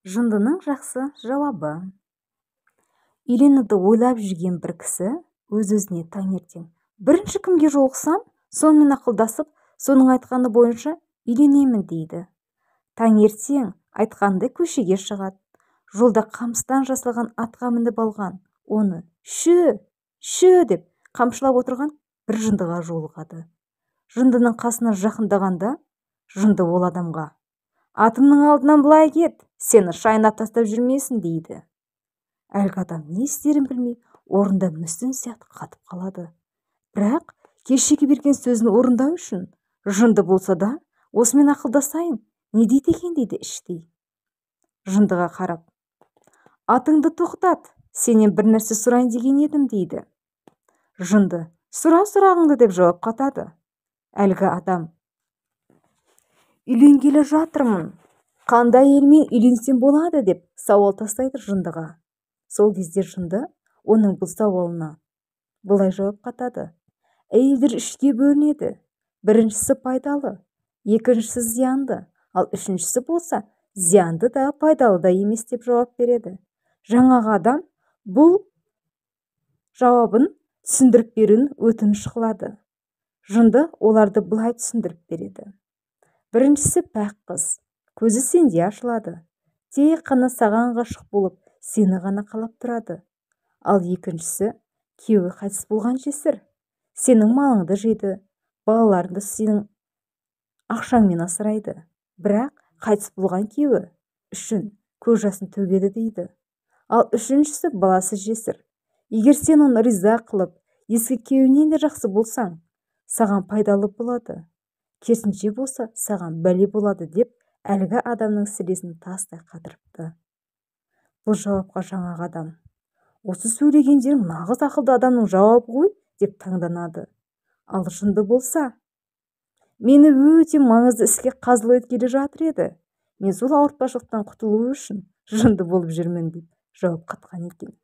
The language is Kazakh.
Жындының жақсы жауабы. Үйленуді ойлап жүрген бір кісі өз-өзіне таңертең бірінші кімге жолықсам, сонымен ақылдасып, соның айтқаны бойынша үйленемін дейді. Таңертең айтқандай көшеге шығады. Жолда қамыстан жасалған атқа мініп алған, оны «шү, шү» деп қамшылап отырған бір жындыға жолығады. Жындының қасына жақындағанда жынды ол адамға: «Атымның алдынан былай кет, сені шайнап тастап жүрмесін», дейді. Әлгі адам не істерін білмей, орнында мүсін сияқты қатып қалады. Бірақ кешегі берген сөзін орындау үшін жынды болса да, осымен ақылдасайын, не дейді екен дейді іштей. Жындыға қарап: «Атыңды тоқтат, сенен бір нәрсе сұрайын деген едім», дейді. Жынды: «Сұра сұрағыңды», деп жауап қатады. Әлгі адам: «Үйленгелі жатырмын, қандай әйелмен үйленсем болады?» деп сауал тастайды жындыға. Сол кезде жынды оның бұл сауалына былай жауап қатады: «Әйелдер үшке бөлінеді. Біріншісі пайдалы, екіншісі зиянды, ал үшіншісі болса зиянды да, пайдалы да емес», деп жауап береді. Жаңағы адам бұл жауабын түсіндіріп беруін өтініш қылады. Жынды оларды былай түсіндіріп береді: «Біріншісі пәк қыз, көзі сенде ашылады, тек қана саған ғашық болып, сені ғана қалап тұрады. Ал екіншісі күйеуі қайтыс болған жесір, сенің малыңды жейді, балаларыңды сенің ақшаңмен асырайды, бірақ қайтыс болған күйеуі үшін көз жасын төгеді», дейді. «Ал үшіншісі баласы жесір. Егер сен оны риза қылып, ескі күйеуінен де жақсы болсаң, саған пайдалы болады, керісінше болса, саған бәле болады», деп әлгі адамның сілесін тастай қатырыпты. Бұл жауапқа жаңағы адам: «Осы сөйлегендерің нағыз ақылды адамның жауабы ғой», деп таңданады. Ал жынды болса: «Мені өте маңызды іске қазылық еткелі жатыр еді, мен сол ауыртпашылықтан құтылу үшін жынды болып жүрмін», деп жауап қатқан екен.